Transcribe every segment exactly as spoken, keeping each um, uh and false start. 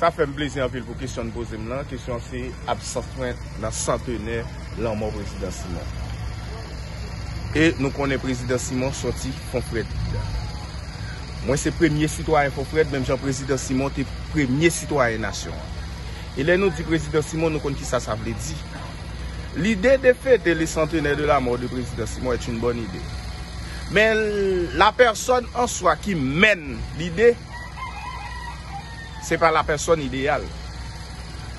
Sa fè m plezi anpil pou kesyon n poze m lan. Kesyon an se absans mwen nan santenè lanmò Prezidan Simon. E nou konnen Prezidan Simon sòti Fonfrèd. Mwen se premye sitwayen Fonfrèd, menm jan Prezidan Simon te premye sitwayen nasyon an. E lè nou di Prezidan Simon, nou konn kisa sa vle di. L'idée de fêter le centenaire de la mort de Président Simon est une bonne idée. Mais la personne en soi qui mène l'idée, c'est pas la personne idéale.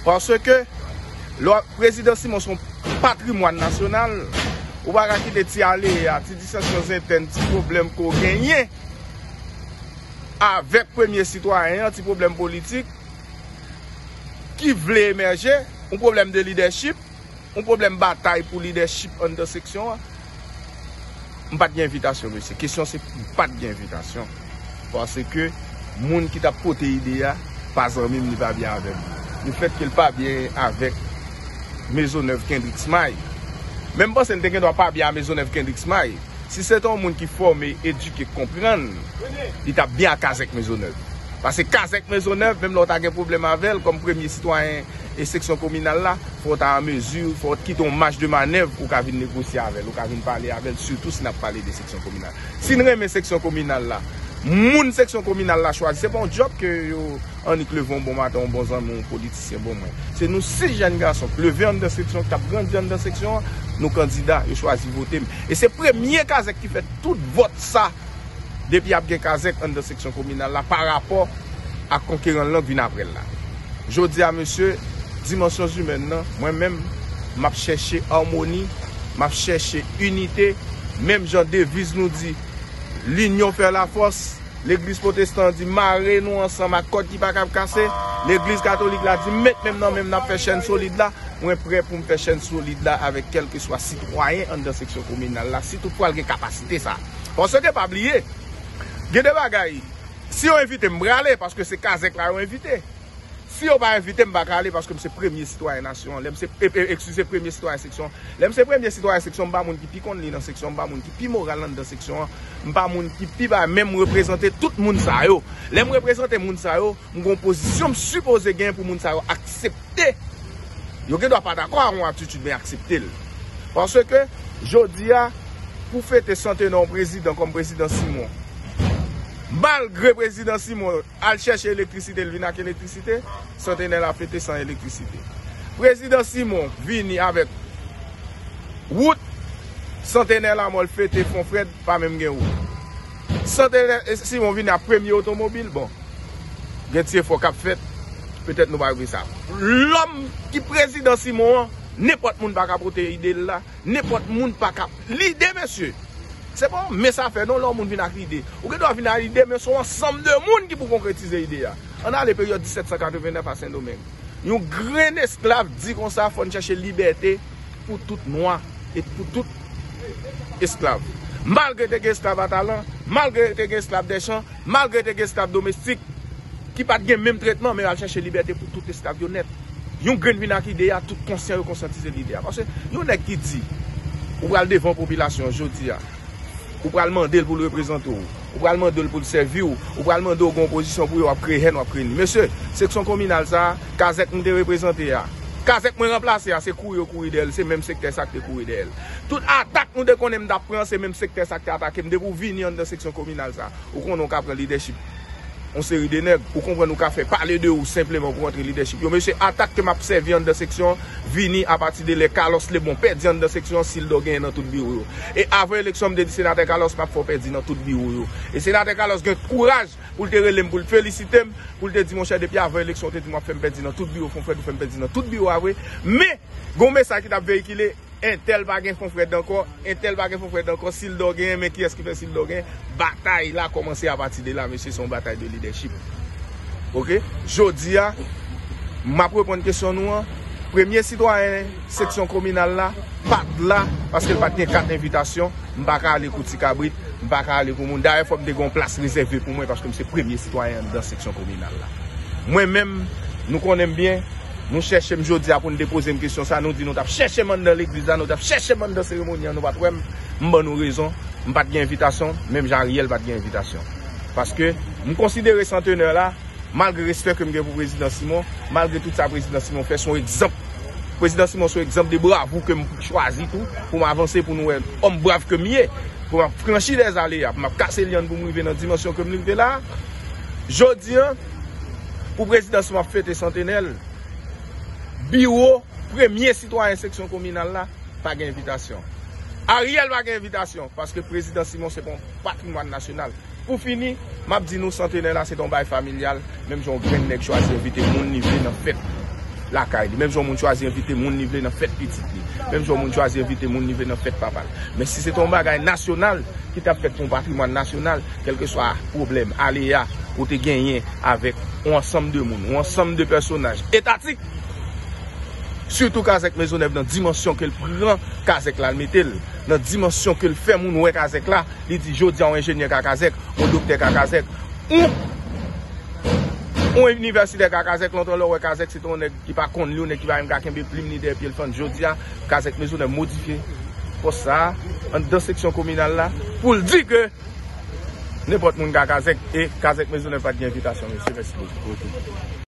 Paske lè Prezidan Simon se yon patrimwàn nasyonal, ou pa ka kite ti ale a, ti disansyon entèn, ti pwoblèm ke w genyen avèk premye sitwayen an, ti pwoblèm politik ki vle emèje, yon pwoblèm de lidèchip, yon pwoblèm batay pou lidèchip anndan seksyon an. M pa t gen envitasyon, mesye. Kesyon se, m pa t gen envitasyon. Paske moun ki t ap pote ide a, pa zanmi m, li pa byen avè m. Lefètke l pa byen avèk Maisonneuve Kendrick Smile. Men m panse n te gen dwa pa byen a Maisonneuve Kendrick Smile. Si se te yon moun ki fòme, edike, k konprann, li t ap byen ak Kazèk Maisonneuve. Paske Kazèk Maisonneuve, menm lè w ta gen pwoblèm avè l kòm premye sitwayen e seksyon kominal la, fò w ta an mezi, fò w kite yon maj de manèv pou w ka vin negosye avè l, ou ka vin pale avè l, sitou si n ap pale de seksyon kominal. Si n renmen seksyon kominal la, moun seksyon kominal la chwazi, se pa yon djòb ke yo annik leve yon bon maten, yon bon zanmi, yon politisyen bon mwen. Se nou sis jèn gason k leve anndan seksyon, k ap grandi anndan seksyon an, nou kandida, yo chwazi vote m. E se premye Kazèk ki fè tout vòt sa depi ap gen Kazèk anndan seksyon kominal la pa rapò ak konkeran l lan k vin apre l la. Jodi a, mesye, dimansyon imèn nan, mwen menm, m ap chèche amoni, m ap chèche inite, menm jan deviz nou di, l'union fait la force, legliz pwotestan an di, mare nou ansanm ak kòd ki pa kab kase, legliz katolik la di, met men m nan men m, n ap fè chèn solid la, mwen prè pou m fè chèn solid la avèk kèlkeswa sitwayen anndan seksyon kominal la, si toutfwa l gen kapasite sa. Paske pa bliye, gen de bagay, si yo envite m, m prale, paske se Kazèk la yo envite. Si yo pa envite m, m pa ka ale, paske m se premye sitwayen nasyon an. Lè m se, e, e, eskize, premye sitwayen seksyon an. Lè m se premye sitwayen seksyon, m pa moun ki pi konn li nan seksyon an, m pa moun ki pi moral anndan seksyon an, m pa moun ki pi ba, men m reprezante tout moun sa yo. Lè m reprezante moun sa yo, m gon pozisyon m sipoze gen pou moun sa yo aksepte. Yo gen dwa pa dakò ak yon atitid, men aksepte l. Paske, jodi a, pou fete santenè yon prezidan kòm Prezidan Simon, malgre Prezidan Simon al chèche elektrisite, l vin ak elektrisite, santenè la fete san elektrisite. Prezidan Simon vini avèk wout, santenè la mò l fete Fonfrèd, pa menm gen wout. Santenè Simon vini ak premye otomobil, bon, gen ti efò k ap fèt, petèt nou pa rive sa. Lòm ki Prezidan Simon an, nenpòt moun pa ka pote ide l la, nenpòt moun pa ka. Lide, mesye, se pa yon mens afè non, lè yon moun vin ak lide. Ou gen dwa vin ak lide, men se yon ansanm de moun ki pou konkretize ide a. Ann ale peryòd disèt san katrevenèf a Sendomeng. Yon grenn esklav di konsa, fò n chèche libète pou tout nwa e pou tout esklav. Malgre te gen esklav atalan, malgre te gen esklav dèchan, malgre te gen esklav domestik, ki pa t gen menm tretman, men al chèche libète pou tout esklav yo nèt. Yon grenn vin ak ide a, tout konsyan yo konsyantize lide a. Paske yon nèg ki di, ou pral devan popilasyon an jodi a, ou pral mande l pou l reprezante w, ou pral mande l pou l sèvi w, ou pral mande w gen yon pozisyon pou yo, w ap kreye hèn, w ap kreye ni. Mesye, seksyon kominal sa a, kazèk m te reprezante a, kazèk mwen ranplase a, se kouri yo kouri dèyè l, se menm sektè sa k te kouri dèyè l. Tout atak nou te konnen m t ap pran, se menm sektè sa k te atake m. Depi w vini anndan seksyon kominal sa a, ou konnen w ka pran lidèchip yon seri de nèg, ou konprann, ou ka fè pale de ou senpleman pou antre lidèchip yo. Mesye, atak ke m ap sèvi anndan seksyon an vini apati de lè Carlos Lebon pèdi anndan seksyon an, Sildor genyen nan tout biwo yo. E avan eleksyon, m te di senatè Carlos p ap fè w pèdi nan tout biwo yo. E senatè Carlos gen kouraj pou l te rele m, pou l felisite m, pou l te di, monchè, depi avan eleksyon, w te di m w ap fè m pèdi nan tout biwo, Fonfrèd, ou fè m pèdi nan tout biwo a vre. Men, gen yon mesaj ki t ap veyikile, entèl pa gen Fonfrèd ankò, entèl pa gen Fonfrèd ankò, Sildor genyen, men kiyès ki fè Sildor genyen? Batay la kòmanse apati de la, mesye, se yon batay de lidèchip. Oke? Jodi a, m ap reponn kesyon nou an. Premye sitwayen seksyon kominal la pa t la, paske l pa t gen kat envitasyon. M pa ka ale kou ti kabrit, m pa ka ale kou moun. Dayè, fò m te gen yon plas rezève pou mwen, paske m se premye sitwayen anndan seksyon kominal la. Mwen menm, nou konnen m byen, nou chèche m jodi a pou n te poze m kesyon sa, nou di nou t ap chèche m anndan legliz la, nou t ap chèche m anndan seremoni an, nou pa t wè m, m ban nou rezon, m pa t gen envitasyon, menm jan Ariel pa t gen envitasyon. Paske m konsidere santenè la Malgre respè ke m gen pou Prezidan Simon, malgre tout sa Prezidan Simon fè, se yon egzanp. Prezidan Simon se yon egzanp de bravou ke m chwazi tou pou m avanse, pou nou wè òm brav ke m ye, pou m ap franchi dèzaleya, pou m ap kase lyann pou m rive nan dimansyon ke m rive la. Jodi a, pou Prezidan Simon ap fete santenè l, biwo premye sitwayen seksyon kominal la pa gen envitasyon. Ariel pa gen envitasyon, paske Prezidan Simon se pa yon patrimwàn nasyonal. Pou fini, m ap di nou, santenè la se te yon bagay familyal, menm jan yon grenn nèg chwazi envite moun li vle nan fèt lakay li, menm jan yon moun chwazi envite moun li vle nan fèt pitit li, menm jan yon moun chwazi envite moun li vle nan fèt papa l. Men si se te yon bagay nasyonal ki t ap fèt pou yon patrimwàn nasyonal, kèlkeswa pwoblèm, aleya ou te genyen avèk yon ansanm de moun, yon ansanm de pèsonaj etatik, sitou Kazèk Mezonèv nan dimansyon ke l pran Kazèk la, l mete l nan dimansyon ke l fè moun wè Kazèk la, li di jodi a yon enjenyè ka Kazèk, yon doktè ka Kazèk, yon, yon inivèsitè ka Kazèk. Lontan lè w wè Kazèk se te yon nèg ki pa konn li, yon nèg ki pa menm ka kenbe plim li dèyè pye l fann. Jodi a, Kazèk Mezonèv modifye pòs sa a anndan seksyon kominal la pou l di ke nenpòt moun ka Kazèk, e Kazèk Mezonèv pa t gen envitasyon, mesye, mèsi bokou.